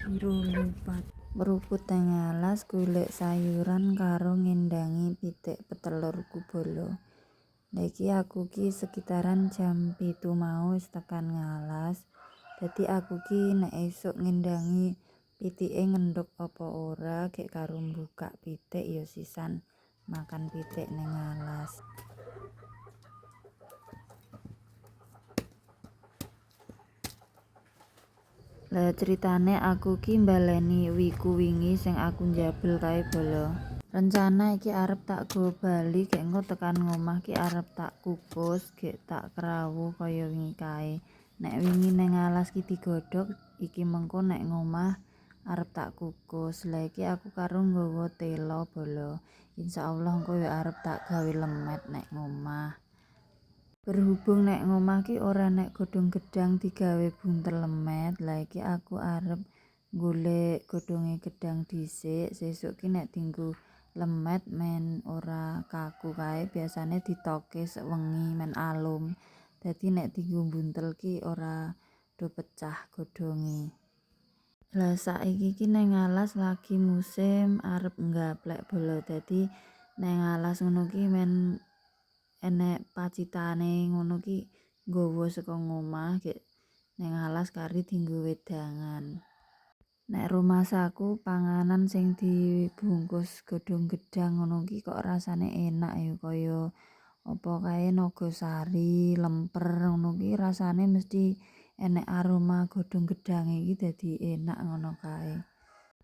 Rolupat mruput nang alas golek sayuran karo ngendangi pitik petelurku bolo. Lah iki aku ki sekitaran jam 7 mau wis tekan ngalas. Dadi aku ki nek esuk ngendangi pitike ngendhog apa ora, gek karo mbukak pitik ya sisan makan pitik ning alas. Lah ceritane aku ki mbaleni wiku wingi sing aku njabel kae bolo. Rencana iki arep tak go bali gek engko tekan ngomah ki arep tak kukus, gek tak krawu kaya wingi kae. Nek wingi ning alas ki digodhog, iki mengko nek ngomah arep tak kukus. Lah iki aku karo nggawa telo bolo. Insyaallah engko ya arep tak gawe lemet nek ngomah. Berhubung nek ngomah ki ora nek godhong gedang digawe buntel lemet, lah iki aku arep golek godhonge gedang dhisik, sesuk ki nek dinggo lemet men ora kaku kae, biasane ditoke sewengi men alum. Dadi nek dinggo buntel ki ora do pecah godhonge. Lah saiki ki nang alas lagi musim arep nggaplek bolo. Dadi nang alas ngono ki men enek pacitane ngono ki nggawa saka ngomah gek nang alas kari dinggo wedangan. Nek rumasaku panganan sing dibungkus godhong gedang ngono ki kok rasane enak ya, kaya apa kae nogosari, lemper ngono ki rasane mesti enek aroma godhong gedange iki dadi enak ngono kae.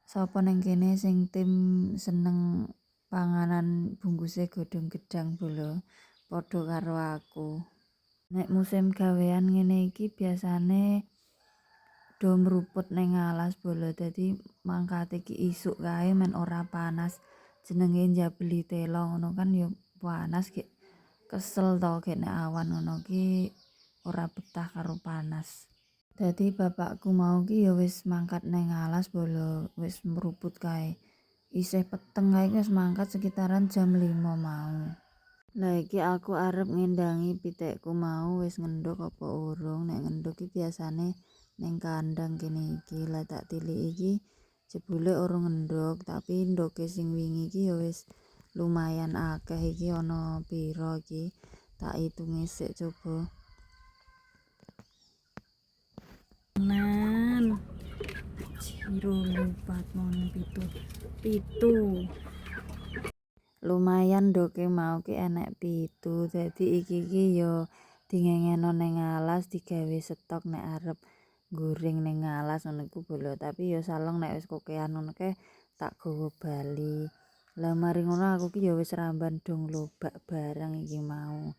Sapa ning kene sing tim seneng panganan bungkuse godhong gedang bolo? Padha karo aku. Nek musim gawean ngene iki biasane do mruput ning alas bolo. Dadi mangkate ki isuk kae men ora panas. Jenenge njabeli telo ngono kan ya panas gek kesel to gek nek awan ngono ki ora betah karo panas. Dadi bapakku mau ki ya wis mangkat ning alas bolo, wis mruput kae. Isih peteng kae wis mangkat sekitaran jam 5 mau. Lah iki aku arep ngendangi pitikku mau wis ngendhog apa urung. Nek ngendhog ki biasane ning kandang kene iki. Lah tak tiliki iki jebule urung ngendhog, tapi ndoke sing wingi iki ya wis lumayan akeh iki ana pira iki. Tak hitunge sik coba. 6 2 4 7 7. Lumayan ndoke mau ki enek 7. Dadi iki ki ya dingengeno ning alas digawe stok nek arep goreng ning alas ngono iku bolo. Tapi ya salong nek wis kokean ngono kae tak gawa bali. Lah mari ngono aku ki ya wis ramban dong lobak barang iki mau.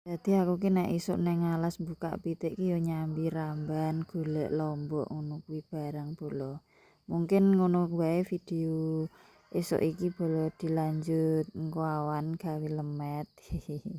Dadi aku ki nek isuk ning alas buka pitik ki ya nyambi ramban golek lombok ngono kuwi barang bolo. Mungkin ngono wae video esuk iki bolo, dilanjut engko awan gawe lemet. Hehehe.